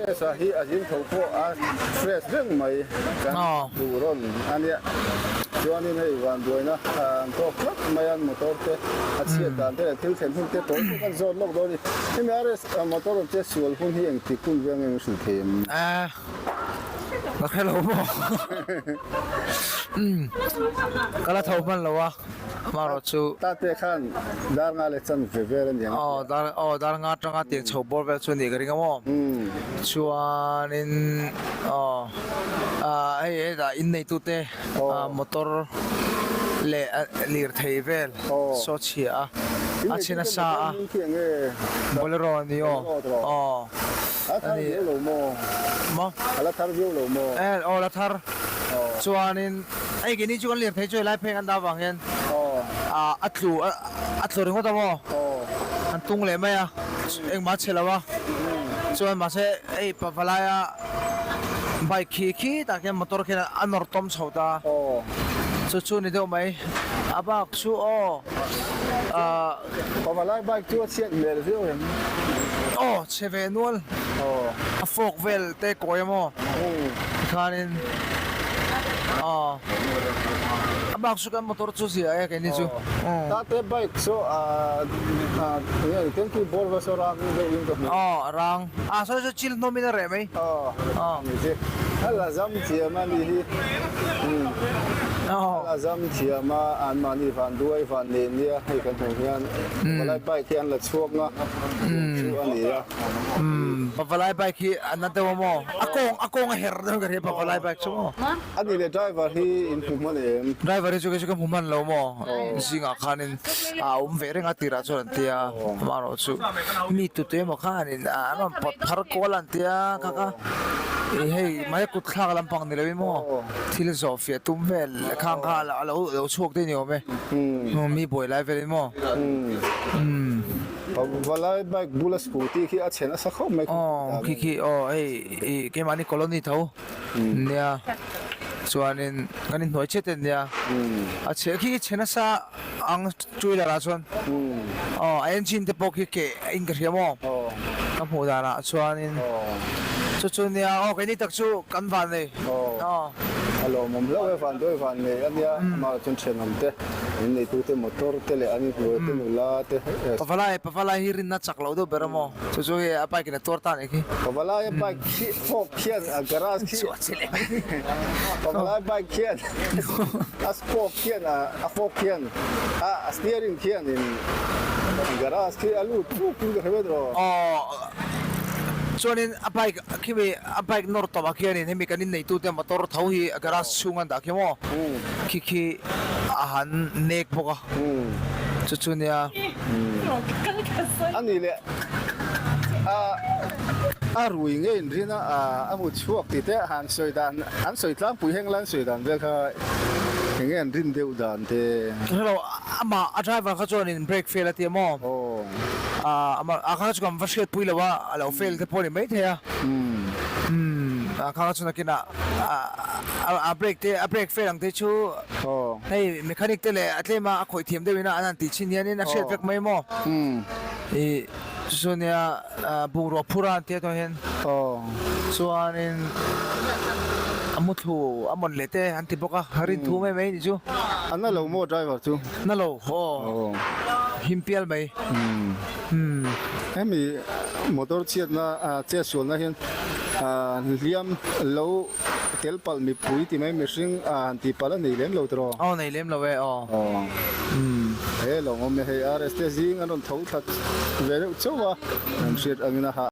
RS-a hi a zing tho pawh a fresh reng mai kan duh rawn a nia. Chuanin hei vanduaina an tawk tlat mai a, motor te a chhiat dan te leh thil thlen hun te tawi pawh kan zawt lawk dawn a ni. Hemi RS motor rawn che sual hun hi engtik hun vel nge min hrilh thei em? Ka hre lo maw? Ka la tho hman lo a. Amaherawh chu. Tate khan dar nga leh chan ve vel a ni ang. Aw dar aw dar nga atanga tiang chho bawr vel chu a nih ka ring a maw. Chuanin aw ah hei hetah inneitute motor leh lirthei vel saw chhia a a chhe nasa a. Bolero a ni aw aw. A thar viau lo maw? Maw? A la thar viau lo maw? Eh aw la thar. Chuanin hei keini chu kan lirthei chu helai pheng an dah avang hian ah a tlu a tlu ringawt a maw? An tung leh mai a, engmah a chhe lo a. Chuan mahse hei pavalaia bike khi khitah khian motor khian a nawr tawm chho ta. Chu chu ni deuh mai. A bak chu aw ah. Pavalai bike chu a chhiat hmel viau em? Aw, chhe ve nual. Aw. A fork vel te kawi a maw? Tikhanin aw a bak chu kan motor chu zia e keini chu. Aw. Tate bike chu a enge ni tanky bawr vel saw rang deuh in ka hmu. Aw a rang. A sawi chu chil hnawm in a reh mai. Aw. Aw. Ni che. A la zam thiam a ni hi. Aw. A la zam thiam a anmahni van duai van nei nia hei kan hmuh hian pavalai bike hi an la chhuak nga chu a ni a. Umm pavalai bike hi a na deuh a maw a kawng a kawng a her deuh ka hria pavalai bike chu maw. A ni le driver hi in hmu hman em? Driver hi chu kei chu ka hmu hman lo maw zingah khanin a awm ve reng a tirah chuan an tia amaherawh chu mi tute emaw khanin an rawn pawt phar kual an tia kha kha ih hei mai kut thlak lampang ni loin maw. Thil zawh fiah tum vel khang kha a lo lo chhuak te ni awm e. Mi buai lai velin maw? Pavalai bike bula scooty khi a chhe nasa khawp mai. Aw khi khi aw hei ih keimahni colony tho nia chuanin kan inhnuai chiah te nia a chhe khi chhe nasa ang two wheeler ah chuan aw a engine te pawh khi keh a in ka hria maw ka hmuh dan ah chuanin chu chu nia aw keini tak chu kan van nei aw. A lawmawm hlauh e van duai van nei a nia amah chuan thenawm te in neitu te motor te leh an inhnuai te nula te. Pavalai pavalai hi rinna chak loh deuh ber a maw chu chu hei a bike in a tuar ta a nih khi. Pavalai a bike khi fork khian a garage khi pavalai bike khian a fork khian a fork khian a steering khian in garage khi a lut puk in ka hre vet rawh. Aw chuanin a bike khimi a bike nawr tawp ah khianin hemi kan inneitu te motor tho hi a garage chhung an dah khi maw khi khi a han nek bawk a chu chu nia. A ni leh a a rui ngei in rin a a hmu chhuak tih te han sawi dan an sawi tlangpui heng la an sawi dan vel kha enge an rin deuh dan te. Hello amah a driver kha chuan in brake fail a ti a maw? Aw. Amah a kha chu kan va hriat pui lo a a lo fail te pawh a ni maithei a. Umm a kha chu nakinah a brake te a brake fail ang te chu hei mechanic te leh a tlem a a khawih thiam deuh ina an han tih chhin hianin a hriat vek mai maw? Ih chu chu nia. Bungrua phur a an tia tawh hian chuanin a muthlu a mawn leh te an ti bawk a rin thu mai mai ni chu. A na lo maw driver chu? Na lo aw him pial mai. Hemi motor chhiatna chet sualna hian hliam lo tel palh mipui ti mai mihring han tih palh a nei lem lo tiraw? Aw nei lem lo e aw. He lawngawm e hei RS te zing an rawn tho thla ve deuh chauh a, an hriat angin a hah.